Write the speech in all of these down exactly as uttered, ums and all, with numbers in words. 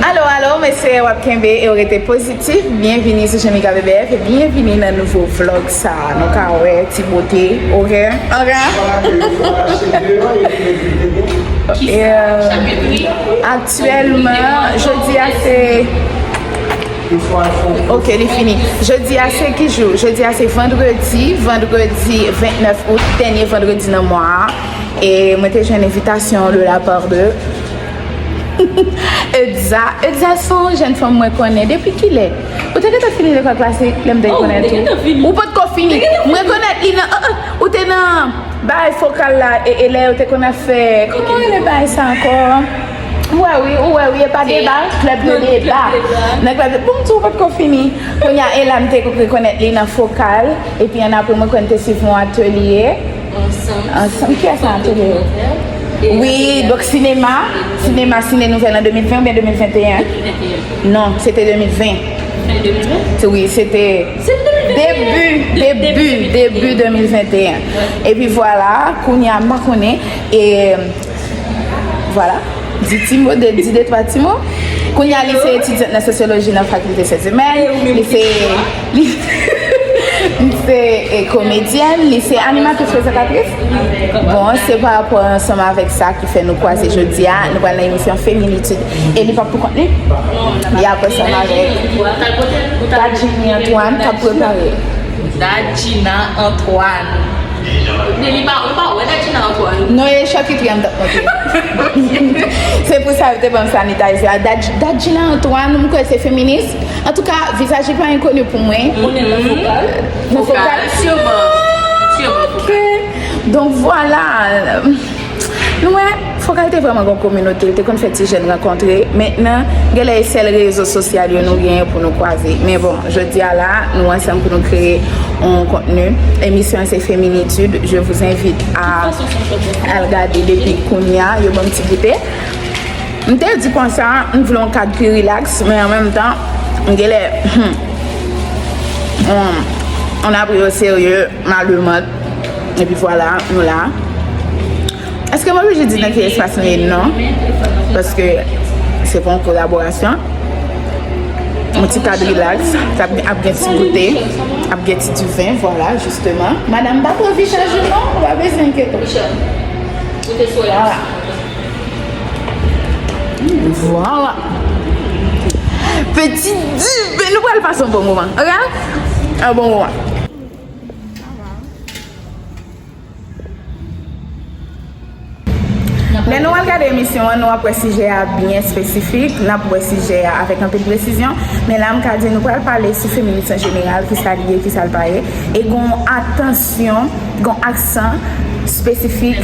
Alo, alo, mesye, w ap kenbe e w rete pozitif. Byenvini sou Jamaica B B F e byenvini nan nouvo vlog sa a. Nou ka wè ti bote, oke? Oke? Aktyèlman, jodi a se, oke, li fini. Jodi a se ki jou? Jodi a se vandredi, vandredi vennèf out, dènye vandredi nan mwa a. E mwen te jwenn envitasyon de la part de Edza. Edza se yon jèn fanm mwen konnen depi kilè? Ou te gentan fini lekòl klasik lè m te Oh, konnen te tou. gentan fini. Ou potko fini. Te gentan M fini. rekonèt li nan, uh, uh, ou te nan bay fokal la e, e lè yo te konn ap fè, kòman rele bay sa ankò? Ou wè wi, ou wè wi, e pa Se deba, klèb de non, deba. klèb de deba. Nan klèb de, bon, m di w potko fini. Kounye a, e la m te rekonèt li nan fokal, epi annapre mwen konn te swiv yon atelye. Ansanm. Ansanm, kiyès nan atelye yo? Wi, donk sinema, sinema, sine nouvèl an de mil ven oubyen de mil venteyen? Non, se te de mil ven. Fen de mil ven? Wi, se te Se te de mil venteyen. debi, De- debi, debi debi de mil venteyen. Epi vwala, kounye a, m pa konnen, e vwala, di ti mo, de, di de twa ti mo. Kounye a, li se etidyant nan sosyoloji nan fakilte syans imèn. E ou menm Li se, ki li, li se e, komedyèn, li se animatris, prezantatris. Bon, se pa rapò ansanm avèk sa ki fè nou kwaze jodi a. Nou pral nan emisyon Feminitid. E li p ap pou kont li. Li ap ansanm avèk Dadjini Antoine k ap prepare. Dadjina Antoine. Men li pa, ou pa wè Dadjina Antoine. Non, e chakitri an m t ap montre. Se pou sa yo te ban m sanitizer a. Dad-, Dadjina Antoine, m kwè se feminis. Antouka, vizaj li pa enkoni pou mwen. Ou ne nan fokal? Nan fokal? Fokal, siman. Siman fokal. Ok. Donk, vwala. Nou wè, fokal te vrèman gon kominote, li te konn fè ti jèn rankontre. Mentnan, genlè e sèl rezo sosyal yo nou genyen pou nou kwaze. Men bon, jodi a la, nou ansanm pou nou kreye yon kontni. Emisyon an se Feminitid. Je vous invite à al gade depi kounye a. Yo ban m ti goute. M te di konsa, m vle yon kad pi rilaks, men an menm tan, m genlè, hmm, on, on a pris au sérieux ma demande. Epi vwala, nou la. Èske m oblije di nan ki espas nou ye? Non. Paske se pa yon kolaborasyon. Yon ti kad rilaks, t ap, ap gen ti goute, ap gen ti diven, vwala, jisteman. Madanm, pa twò vin chaje w non, ou pa bezwen enkyete w. Vwala. Vwala. Petit diven, nou pral pase yon bon moman. Oke? Yon bon moman. Lè nou al gade emisyon an, nou ap wè sijè a byen espesifik, n ap wè sijè a avèk anpil presizyon, men la m ka di nou pral pale sou feminis an jeneral, kisa l ye, kisa l pa ye, e gon atansyon, gon aksan espesifik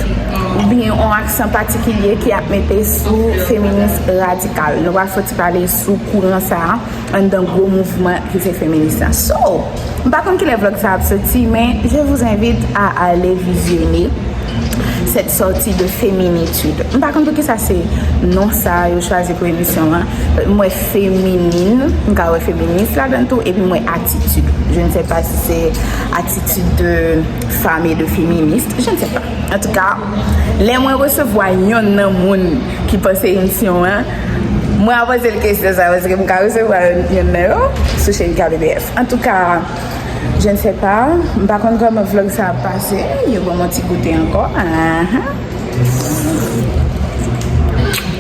oubyen yon aksan patikilye ki ap mete sou feminis radikal. Nou pral soti pale sou kouran sa a anndan gwo mouvman ki se feminis lan. So, m pa konn kilè vlog sa ap soti, men je vous invite à aller visionner cette sortie de Feminitid. M pa konn poukisa se non sa yo chwazi pou emisyon an. M wè feminin, m ka wè feminis ladan tou, epi m wè atitid. Je ne sais pas si c'est attitude de femme et de féministe, je ne sais pas. Antouka, lè mwen resevwa yonn nan moun ki panse emisyon an, mwen a poze l kesyon sa, paske m ka resevwa yonn, yonn nan yo sou chaîne K B B F. Antouka, je ne sais pas, m pa konn kòman vlog sa ap pase, yo ban m yon ti goute ankò. Ahan.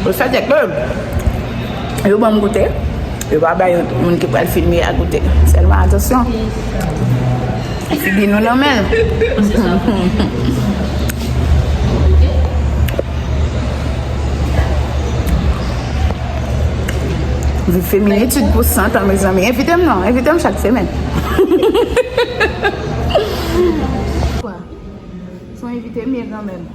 Le fait est que yo ban m goute, yo pa bay yon moun ki pral filme a goute. Sèlman atansyon. Figi nou nan men l. Viv feminitid pou san tan, mezanmi. Envite m non, envite m chak semèn. Fò envite m ye kanmenm.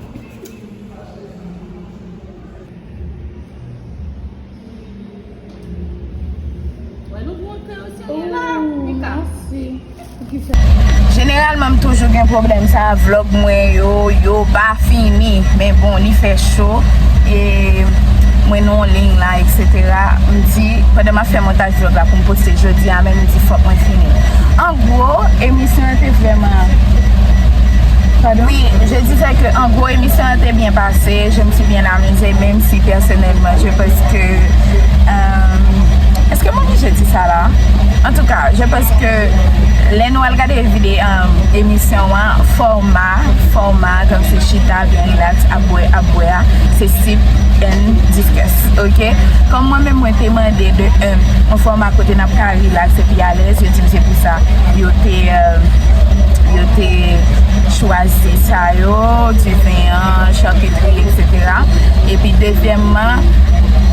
Wè nou montre yo serye la, Mika. Jeneralman, m toujou gen pwoblèm sa, vlog mwen yo, yo pa fini. Men bon, li fè cho. E mwen nan yon liy la, etsetera. M di, pandan m ap fè montaj vlog la pou m poste jodi a, men m di fòk mwen fini. An gwo, emisyon an te vrèman Pardon? Oui, je disais que en gros, émission était bien passée, je me suis bien amusée, même si personnellement, je pense que, euh, Je pense que lè nou al gade vide um, emisyon an, fòma, fòma, tankou se chita, byen relax, ap bwè, ap bwè a, se sip and discuss, ok? Kòm mwen menm mwen te mande de un, yon fòma kote n ap ka relax epi alèz, yo di m se pou sa yo te, um, yo te chwazi sa yo, diven an, chakitri, et cetera. Epi dezyèmman,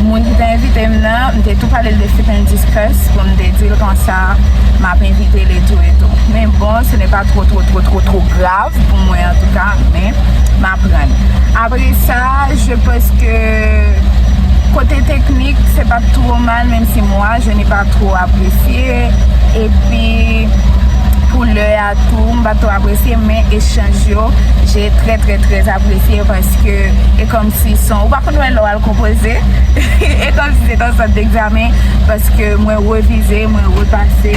moun ki te envite m nan, m te tou pale l de fit and discuss pou m te di l konsa m ap envite l etou etou. Men bon, ce n'est pas trop trop trop trop trop grave pour moi en tout cas, men m aprann. Apre sa, je pense que kote teknik, c'est pas trop mal, même si moi je n'ai pas trop apprécié. Epi pou lè a tou, m pa tro apresye, men echanj yo, j'ai très très très apprécié, paske e kòmsi son, ou pa konn wè lè w al konpoze, e kòmsi se t yon sòt d'egzamen, paske mwen revize, mwen repase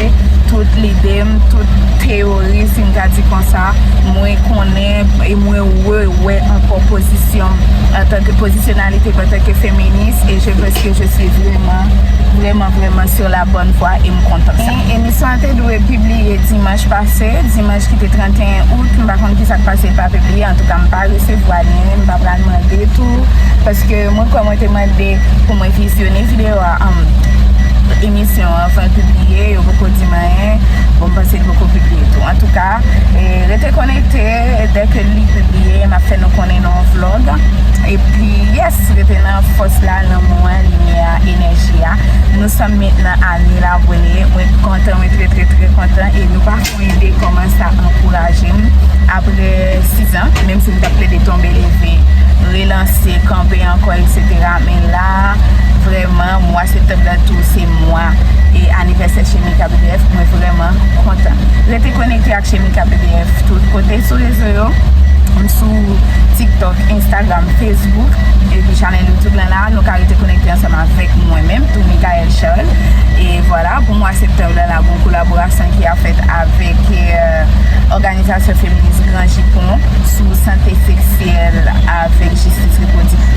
tout lide m, tout teyori, si m ka di konsa, mwen konnen e mwen rewè ankò pozisyon m antanke pozisyonalite m antanke feminis, e je pense que je suis vraiment vraiment vraiment sur la bonne voie e m kontan sa. Emisyon an te dwe pibliye dimanch pase, dimanch ki te trannteyen out, m pa konn kisa k pase l pa pibliye, antouka m pa resevwa li, m pa pral mande tou, paske mwen kwè mwen te mande pou mwen vizyone videyo a, um, emisyon an anvan l pibliye, yo poko di m anyen, bon m panse l poko pibliye tou. Antouka, e, rete konekte, dèke li pibliye, m ap fè nou konnen nan yon vlog. Epi, yes, rete nan fòs la, lanmou a, limyè a, enèji a. Nou sòm mentnan a mil abone. Mwen kontan, mwen trè, trè, trè kontan. E nou pa fon ide kòman sa ankouraje m. Apre sizan, menm si m t ap plede tonbe leve, relanse, kanpe ankò, et cetera. Men la, vrèman, mwa septanm la tou, se mwa e anivèsè Chemika B D F. Mwen vrèman kontan. Rete konekte ak Chemika B D F tout kote sou rezo yo. M sou TikTok, Instagram, Facebook, epi chanèl YouTube lan la, nou ka rete konekte ansanm avèk mwen menm tou, Michaelle Charles. E vwala, pou mwa septanm lan la, gon kolaborasyon ki ap fèt avèk, euh, òganizasyon feminis Gran Jipon sou sante seksyèl avèk jistis repwodiktif.